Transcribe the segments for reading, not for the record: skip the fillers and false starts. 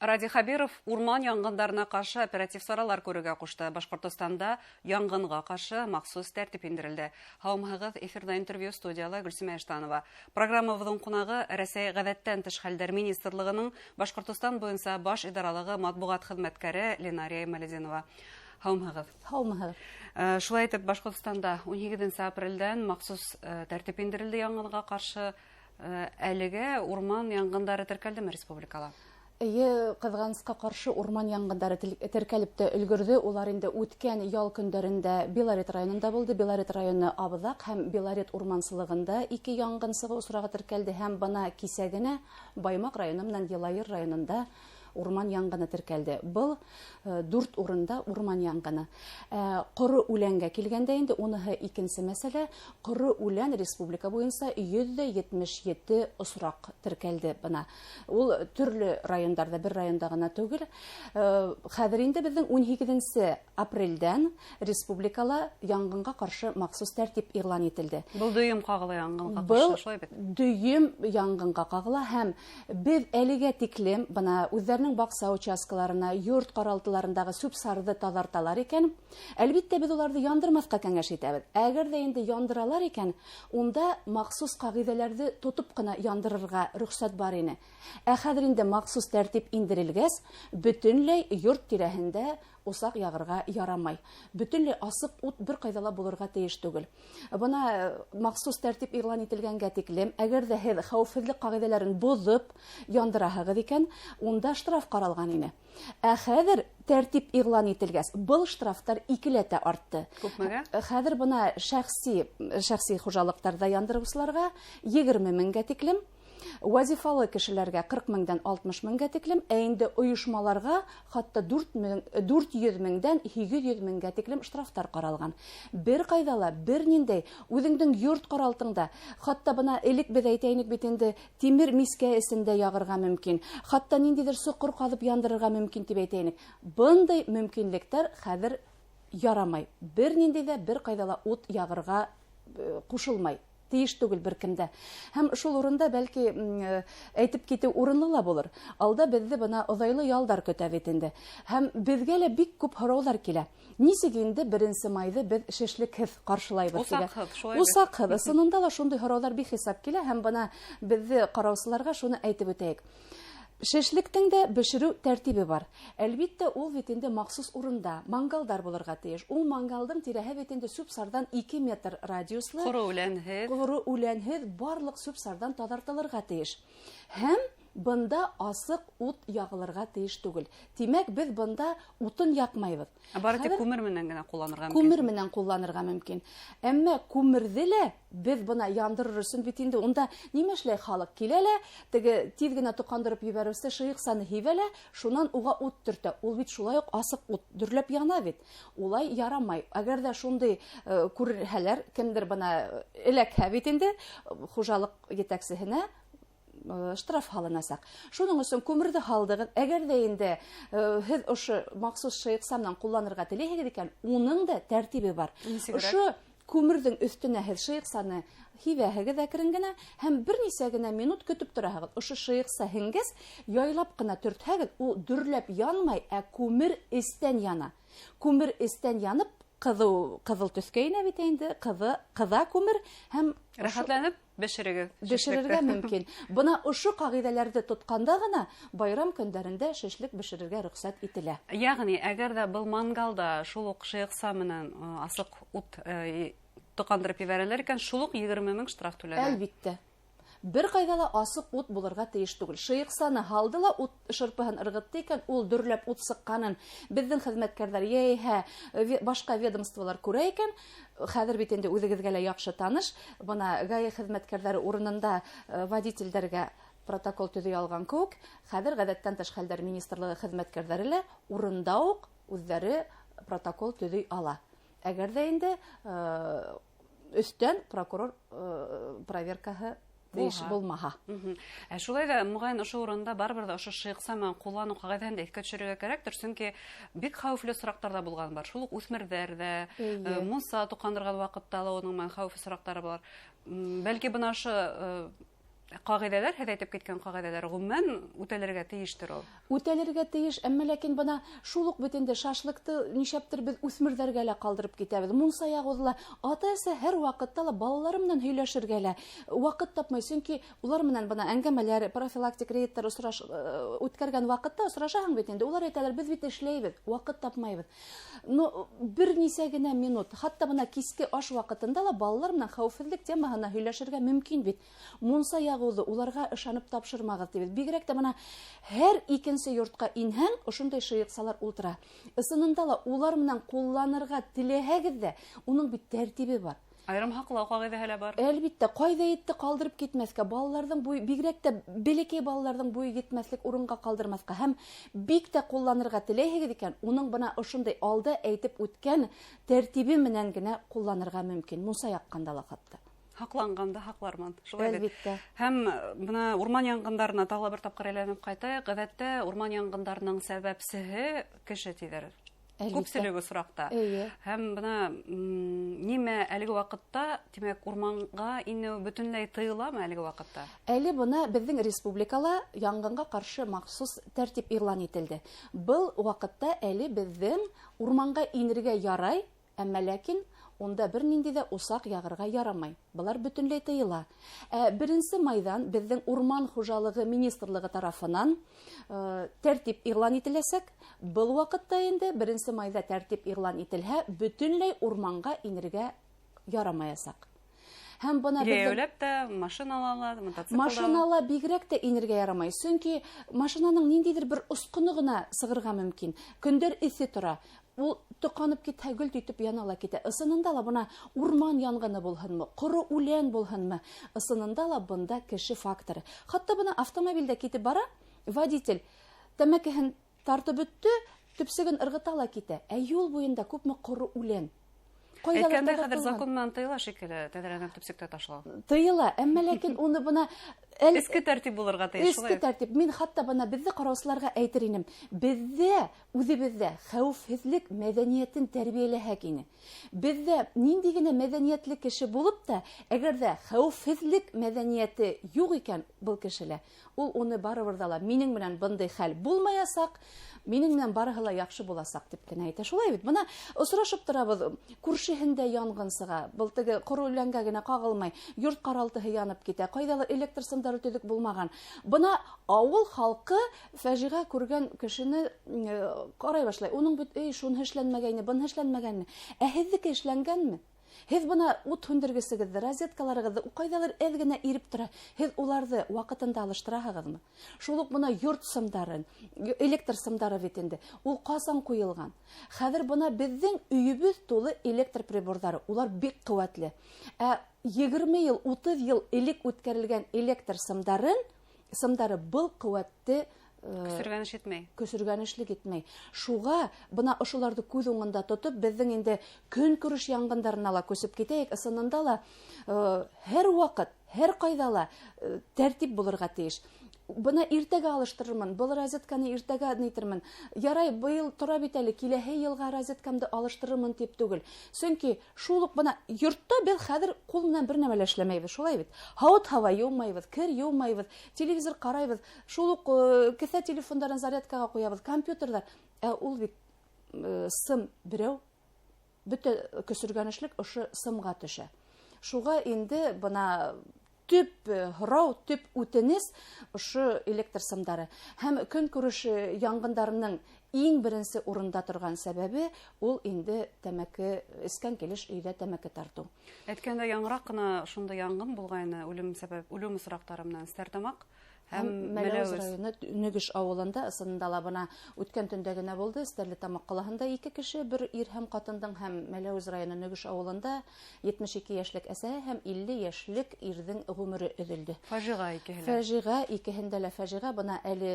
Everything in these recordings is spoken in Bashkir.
Радий Хәбиров урман янгындарына ҡаршы оператив саралар күрергә ҡушты. Башҡортостанда янгынға ҡаршы махсус тәртип индерелде. Һаумыһығыҙ, эфирҙа интервью студияла Гөлсимә Эштанова. Программабыҙҙың ҡунағы Рәсәй ғәҙәттән тыш хәлдәр министрлығының Башҡортостан буйынса баш идаралығы матбуғат хеҙмәткәре Ленария Ямалетдинова. Һаумыһығыҙ. Һаумыһығыҙ. Шулай итеп, Башҡортостанда 18 апрелдән махсус тәртип индерелде янгынға ҡаршы. Әлегә урман янгындары теркәлдеме республикала? Эйе, ҡыҙғанысҡа ҡаршы урман янгындары теркәлеп тә өлгөрҙө. Улар инде үткән ял көндәрендә Белорет районында булды. Белорет районы Абыҙаҡ һәм Белорет урмансылығында 2 янгын сығыу осрағы теркәлде. Һәм бына кисә генә Баймаҡ районы менән Йылайыр районында урман янгыны теркәлде. Был 4 урында урман янгыны. Ҡоро үләнгә килгәндә инде уныһы икенсе мәсьәлә. Ҡоро үлән республика буйынса 177 осраҡ теркәлде бына. Ул төрлө райондарҙа, бер районда ғына түгел. Хәҙер инде беҙҙең 18 апрелдән республикала янгынға ҡаршы махсус тәртип иғлан ителде. Был дөйөм ҡағыла янгынға ҡаршы, Был шулай бит? дөйөм янгынға ҡағыла һәм беҙ әлегә тиклем бына үҙҙәренең баҡса участкаларына, йорт ҡаралтыларындағы сүп-сарҙы таҙарталар икән, әлбиттә беҙ уларҙы яндырмаҫҡа кәңәш итәбеҙ. Әгәр ҙә инде яндыралар икән, унда махсус ҡағиҙәләрҙе тотоп ҡына яндырырға рөхсәт бар ине. Ә хәҙер инде махсус тәртип индерелгәс, бөтөнләй йорт тирәһендә усаҡ яғырға ярамай. Бөтөнләй асыҡ ут бер ҡайҙа ла булырға тейеш түгел. Бына махсус тәртип иғлан ителгәнгә тиклем, әгәр ҙә һеҙ хәүефһеҙлек ҡағиҙәләрен боҙоп яндыраһығыҙ икән, унда штраф ҡаралған ине. Ә хәҙер тәртип иғлан ителгәс, был штрафтар икеләтә артты. Күпмегә? Хәҙер бына шәхси хужалыҡтарҙа яндырыусыларға 20 меңгә тиклем, вазифалы кешеләргә 40 меңдән 60 меңгә тиклем, ә инде ойошмаларға хатта 400 меңдән 800 меңгә тиклем штрафтар ҡаралған. Бер ҡайҙа ла, бер ниндәй үҙеңдең йорт ҡаралтыңда, хатта бына элек беҙ әйтәйек бит инде, тимер мискә эсендә яғырға мөмкин, хатта ниндәйҙер соҡор ҡаҙып яндырырға мөмкин тип әйтәйек. Бындай мөмкинлектәр хәҙер ярамай. Бер ниндәй ҙә, бер ҡайҙа ла ут яғырға ҡушылмай. Тейеш түгел бер кемдә. Һәм шул урында бәлки әйтеп китеү урынлы ла булыр. Алда беҙҙе бына оҙайлы ялдар көтә бит инде. Һәм беҙгә лә бик күп һорауҙар килә. Нисек инде 1 майҙы беҙ шешлекһеҙ ҡаршылайбыҙ тигән. Усаҡһыҙ, шулай бит. Усаҡһыҙ. Ысынында ла шундай һорауҙар бихисап килә һәм бына беҙҙе ҡараусыларға шуны әйтеп үтәйек. Шешлектең дә бешереү тәртибе бар. Әлбиттә, ул бит инде махсус урында мангалдар булырға тейеш. Ул мангалдың тирәһе бит инде сүп-сарҙан 2 метр радиуслы. Ҡоро үләнһеҙ. Ҡоро үләнһеҙ барлыҡ сүп-сарҙан таҙартылырға тейеш. Һәм бында асыҡ ут яғылырға тейеш түгел. Тимәк, беҙ бында утын яҡмайбыҙ. Ә бары тик Хәҙер күмер менән генә ҡулланырға мөмкин. Күмер менән ҡулланырға мөмкин. Әммә күмерҙе лә беҙ бына яндырыр өсөн бит инде унда нимә эшләй халыҡ? Килә лә, теге тиҙ генә тоҡандырып ебәреүсе шыйыҡсаны һибә лә, шунан уға ут төртә. Ул бит шулай уҡ асыҡ ут дөрләп яна бит. Улай ярамай. Әгәр ҙә шундай күрһәләр, кемдер бына эләкһә бит инде хужалыҡ етәксеһенә штраф һалынасаҡ. Шуның өсөн күмерҙе һалдығыҙ. Әгәр ҙә инде һеҙ ошо махсус шыйыҡса менән ҡулланырға теләйһегеҙ икән, уның да тәртибе бар. Нисегерәк? Ошо күмерҙең өҫтөнә һеҙ шыйыҡсаны һибәһегеҙ әкрен генә һәм бер нисә генә минут көтөп тораһығыҙ. Ошо шыйыҡса һеңгәс, яйлап ҡына төртһәгеҙ, ул дөрләп янмай, ә күмер эстән яна. Күмер эстән янып, ҡыҙыл төҫкә инә бит инде, ҡыҙа күмер һәм рәхәтләнеп бешерегеҙ. Бешерергә мөмкин. Бына ошо ҡағиҙәләрҙе тотҡанда ғына байрам көндәрендә шешлек бешерергә рөхсәт ителә. Йәғни, әгәр ҙә был мангалда шул уҡ шыйыҡса менән асыҡ ут тоҡандырып ебәрәләр икән, шул уҡ 20 мең штраф түләнә. Әлбиттә. Бер ҡайҙа ла асыҡ ут булырға тейеш түгел. Шыйыҡсаны һалды ла ут шырпыһын ырғытты икән, ул дөрләп ут сыҡҡанын беҙҙең хеҙмәткәрҙәр йәиһә башҡа ведомстволар күрә икән, хәҙер бит инде үҙегеҙгә лә яҡшы таныш, бына ГАИ хеҙмәткәрҙәре урынында водителдәргә протокол төҙөй алған кеүек, хәҙер ғәҙәттән тыш хәлдәр министрлығы хеҙмәткәрҙәре лә урында уҡ үҙҙәре протокол төҙөй ала. Әгәр ҙә инде өҫтән прокурор проверкаһы тейеш Булһа. булмаһа. Ә шулай ҙа, моғайын, ошо урында барыбер ҙә ошо шыйыҡса менән ҡулланыу ҡағиҙәһен дә иҫкә төшөрөргә кәрәктер, сөнки бик хәүефле осраҡтар ҙа булған бар. Шул уҡ үҫмерҙәр ҙә, мунса тоҡандырған ваҡытта ла уның менән хәүефле осраҡтары бар. Бәлки бына ошо Ҡағиҙәләр, һеҙ әйтеп киткән ҡағиҙәләр ғөмүмән үтәлергә тейештер ул. Үтәлергә тейеш, әммә ләкин бына шул уҡ бит инде шашлыкты нишләптер беҙ үҫмерҙәргә лә ҡалдырып китәбеҙ. Мунса яғыуҙы ла ата-әсә һәр ваҡытта ла балалары менән һөйләшергә лә ваҡыт тапмай, сөнки улар менән бына әңгәмәләр, профилактик рейдтар үткәргән ваҡытта осрашаһың бит инде. Улар әйтәләр, беҙ бит эшләйбеҙ, ваҡыт тапмайбыҙ. Но бер нисә генә минут, хатта бына киске аш ваҡытында ла балалар менән хәүефһеҙлек темаһына һөйләшергә мөмкин бит. Мунса яғыуҙы уларға ышанып тапшырмағыҙ тибеҙ. Бигерәк тә бына һәр икенсе йортҡа инһәң, ошондай шыйыҡсалар ултыра. Ысынында ла улар менән ҡулланырға теләһәгеҙ ҙә, уның бит тәртибе бар. Айырым һаҡлау ҡағиҙәһе лә бар. Әлбиттә, ҡайҙа етте ҡалдырып китмәҫкә, балаларҙың буйы, бигерәк тә бәләкәй балаларҙың буйы етмәҫлек урынға ҡалдырмаҫҡа һәм бик тә ҡулланырға теләйһегеҙ икән, уның бына ошондай алда әйтеп үткән тәртибе менән генә ҡулланырға мөмкин. Мунса яҡҡанда ла хатта. Һаҡланғанда һаҡлармын. Шулай бит. Әлбиттә. Һәм бына урман яңғындарына тағы ла бер тапҡыр әйләнеп ҡайтайыҡ. Ғәҙәттә урман яңғындарының сәбәпсеһе кеше тиҙәр. Әлбиттә. Күпселек осраҡта. Эйе. Һәм бына нимә әлеге ваҡытта, тимәк, урманға инеү бөтөнләй тыйыламы әлеге ваҡытта? Әле бына беҙҙең республикала яңғынға ҡаршы махсус тәртип иғлан ителде. Был ваҡытта әле беҙҙең урманға инергә ярай, әммә ләкин унда бер ниндәй ҙә усаҡ яғырға ярамай. Былар бөтөнләй тыйыла. 1 майҙан беҙҙең Урман хужалығы министрлығы тарафынан тәртип иғлан ителәсәк. Был ваҡытта инде 1 майҙа тәртип иғлан ителһә, бөтөнләй урманға инергә ярамаясаҡ. Һәм бына беҙҙең Йәйәүләп тә, машинала ла, мотоциклда ла. Машинала бигерәк тә инергә ярамай, сөнки машинаның ниндәйҙер бер осҡоно ғына сығырға мөмкин. Көндәр эҫе тора. Ул тоҡанып китһә, гөлт итеп яна ла китә. Ысынында ла бына урман янғыны булһынмы, ҡоро үлән булһынмы, ысынында ла бында кеше факторы. Хатта бына автомобилдә китеп бара, водитель тәмәкеһен тартып бөттө, төпсөгөн ырғыта ла китә. Ә юл буйында күпме ҡоро үлән. Ҡайҙалыр Әйткәндәй, таҙартылған. хәҙер закон менән тыйыла шикелле, тәҙрәнән төпсөктә ташлау. Тыйыла, әммә ләкин уны бына Эске тәртип булырға тейеш, Эске шулай? тәртип. Мин хатта бына беҙҙе ҡараусыларға әйтер инем. Беҙҙә, үҙебеҙҙә хәүефһеҙлек мәҙәниәтен тәрбиәләһәк ине. Беҙҙә ниндәй генә мәҙәниәтле кеше булып та, әгәр ҙә хәүефһеҙлек мәҙәниәте юҡ икән был кешелә, ул уны барыбер ҙа ла минең менән бындай хәл булмаясаҡ, минең менән барыһы ла яҡшы буласаҡ тип кенә әйтә. Шулай бит. Бына осрашып торабыҙ, күршеһендә янғын сыға, был теге ҡоро үләнгә генә ҡағылмай, йорт ҡаралтыһы янып китә, ҡайҙалыр электр сымдары төҙөк булмаған. Бына ауыл халҡы фажиғә күргән кешене ҡарай башлай. Уның бит, эй, шуныһы эшләнмәгәйне, быныһы эшләнмәгәнме? Ә һеҙҙеке эшләнгәнме? Һеҙ бына ут һүндергесегеҙҙе, розеткаларығыҙҙы ҡайҙалыр әҙ генә иреп тора. Һеҙ уларҙы ваҡытында алыштыраһығыҙмы? Шул уҡ бына йорт сымдарын, электр сымдары бит инде. Ул ҡасан ҡуйылған? Хәҙер бына беҙҙең өйөбөҙ тулы электр приборҙары. Улар бик ҡеүәтле. Ә 20 йыл, 30 йыл элек үткәрелгән электр сымдары был ҡеүәтте Көсөргәнеш етмәй. Көсөргәнешлек етмәй. Шуға бына ошоларҙы күҙ уңында тотоп, беҙҙең инде көнкүреш яңғындарына ла күсеп китәйек. Ысынында ла һәр ваҡыт, һәр ҡайҙа ла тәртип булырға тейеш. Бына иртәгә алыштырырмын, был розетканы иртәгә нитермен. Ярай, быйыл тора бит әле, киләһе йылға розеткамды алыштырырмын тип түгел. Сөнки шул уҡ бына йортта беҙ хәҙер ҡул менән бер нәмә лә эшләмәйбеҙ, шулай бит. Һауыт-һаба йыумайбыҙ, кер йыумайбыҙ, телевизор ҡарайбыҙ, шул уҡ кеҫә телефондарын зарядкаға ҡуябыҙ, компьютерҙар. Ә ул бит сым берәү, бөтә көсөргәнешлек ошо сымға төшә. Шуға инде бына төп һорау, төп үтенес ошо электр сымдары. Һәм көнкүреш яңғындарының иң беренсе урында торған сәбәбе ул инде тәмәке эскән килеш өйҙә тәмәке тартыу. Әйткәндә, яңыраҡ ҡына шундай яңғын булғайны, үлем сәбәп, үлем осраҡтары менән Стәртамаҡ һәм Һәм Мәләүез Мәләүез. районы Нөгөш ауылында, ысынында ла бына үткән төндә генә булды. Стәрлетамаҡ ҡалаһында 2 кеше, бер ир һәм ҡатындың, һәм Мәләүез районы Нөгөш ауылында 72 йәшлек әсәһе һәм 50 йәшлек ирҙең ғүмере өҙөлдө. Фажиға икеһе лә. Фажиға, икеһендә лә фажиға. Бына әле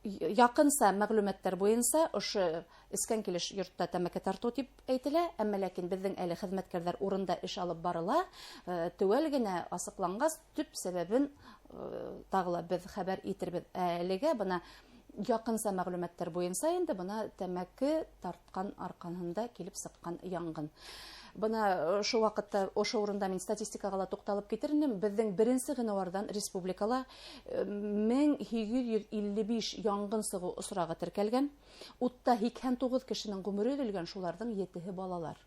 яҡынса мәғлүмәттәр буйынса ошо эскән килеш йортта тәмәке тартыу тип әйтелә, әммә ләкин беҙҙең әле хеҙмәткәрҙәр урында эш алып барыла. Теүәл генә асыҡланғас, төп сәбәбен тағы ла беҙ хәбәр итербеҙ. Ә әлегә бына Яҡынса мәғлүмәттәр буйынса инде бына тәмәке тартҡан арҡаһында килеп сыҡҡан яңғын. Бына ошо ваҡытта, ошо урында мин статистикаға ла туҡталып китер инем. Беҙҙең 1 ғинуарҙан республикала 1855 яңғын сығыу осрағы теркәлгән. Утта 89 кешенең ғүмере өҙөлгән, шуларҙың 7-һе балалар.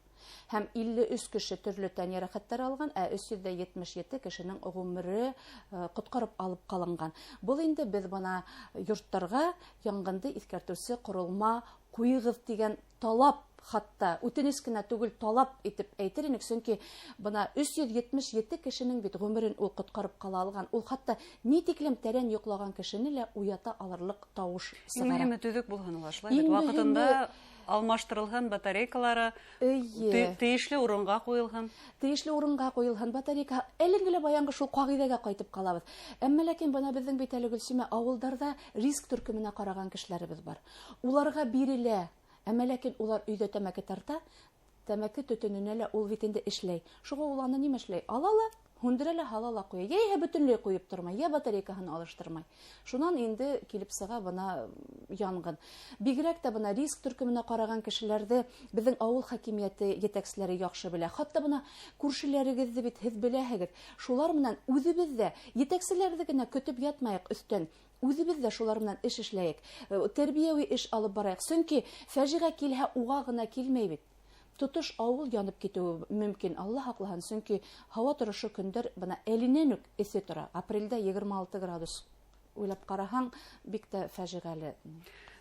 Һәм 53 кеше төрлө тән йәрәхәттәре алған, ә 377 кешенең ғүмере ҡотҡарып алып ҡалынған. Был инде беҙ бына йорттарға яңғынды иҫкәртеүсе ҡоролма ҡуйығыҙ тигән талап, хатта үтенес кенә түгел, талап итеп әйтер инек, сөнки бына 377 кешенең бит ғүмерен ул ҡотҡарып ҡала алған. Ул хатта ни тиклем тәрән йоҡлаған кешене лә уята алырлыҡ тауыш сығара. Иң мөһиме төҙөк булһын улар, шулай бит? Ваҡытында алмаштырылһын батарейкалары, тейешле урынға ҡуйылһын. Тейешле урынға ҡуйылһын батарейка. Әлеге лә баянғы шул ҡағиҙәгә ҡайтып ҡалабыҙ. Әммә ләкин бына беҙҙең бит әле, Гөлсимә, ауылдарҙа риск төркөмөнә ҡараған кешеләребеҙ бар. Уларға бирелә. Әммә ләкин улар өйҙә тәмәке тарта, тәмәке төтөнөнә лә ул бит инде эшләй. Шуға ул аны нимә эшләй? Ала ла, һүндерә лә, һала ла ҡуя. Йә иһә бөтөнләй ҡуйып тормай, йә батарейкаһын алыштырмай. Шунан инде килеп сыға бына янғын. Бигерәк тә бына риск төркөмөнә ҡараған кешеләрҙе беҙҙең ауыл хакимиәте етәкселәре яҡшы белә. Хатта бына күршеләрегеҙҙе бит һеҙ беләһегеҙ. Шулар менән үҙебеҙ ҙә етәкселәрҙе генә көтөп ятмайыҡ өҫтән. Үҙебеҙ ҙә шулар менән эш эшләйек, тәрбиәүи эш алып барайыҡ. Сөнки фәжиғә килһә уға ғына килмәй бит. Тотош ауыл янып китеүе мөмкин, Алла һаҡлаһын. Сөнки һауа торошо көндәр бына әленән үк эҫе тора. Апрелдә 26 градус. Уйлап ҡараһаң, бик тә фәжиғәле.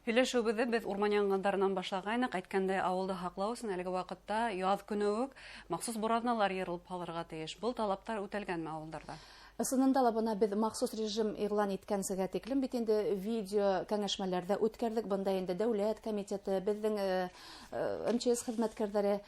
Һөйләшеүебеҙҙе беҙ урман яңғындарынан башлағайныҡ. Әйткәндәй, ауылды һаҡлау өсөн әлеге ваҡытта яҙ көнө үк махсус бураҙналар йырылып һалырға тейеш. Был талаптар үтәлгәнме ауылдарҙа? Ысынында ла бына беҙ махсус режим иғлан иткәнсегә тиклем бит инде видео кәңәшмәләрҙә үткәрҙек. Бында инде дәүләт комитеты, беҙҙең МЧС хеҙмәткәрҙәре,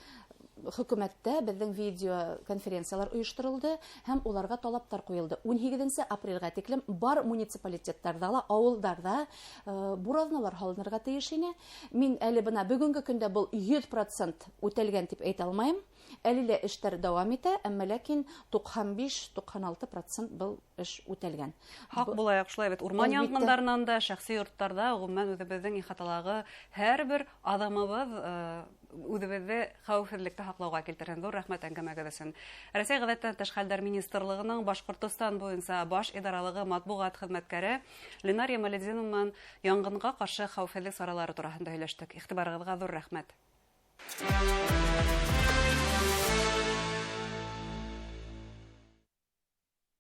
хөкүмәттә беҙҙең видео конференциялар ойошторолдо һәм уларға талаптар ҡуйылды. 18 апрелгә тиклем бар муниципалитеттарҙа ла, ауылдарҙа бураҙналар һалынырға тейеш ине. Мин әле бына бөгөнгө көндә был 100% үтәлгән тип әйтә алмайым. Әле лә эштәр дауам итә, әммә ләкин 95-96% был эш үтәлгән. Хаҡ булайыҡ, шулай бит. Урман яңғындарынан да, шәхси йорттарҙа, ғөмүмән үҙебеҙҙең ихаталағы һәр бер аҙымыбыҙ үҙебеҙҙе хәүефһеҙлекте һаҡлауға килтерһен. Ҙур рәхмәт әңгәмәгеҙ өсөн. Рәсәй ғәҙәттән тыш хәлдәр министрлығының Башҡортостан буйынса баш идаралығы матбуғат хеҙмәткәре Ленар Ямалетдинов менән яңғынға ҡаршы хәүефһеҙлек саралары тураһында һөйләштек. Иғтибарығыҙға ҙур рәхмәт.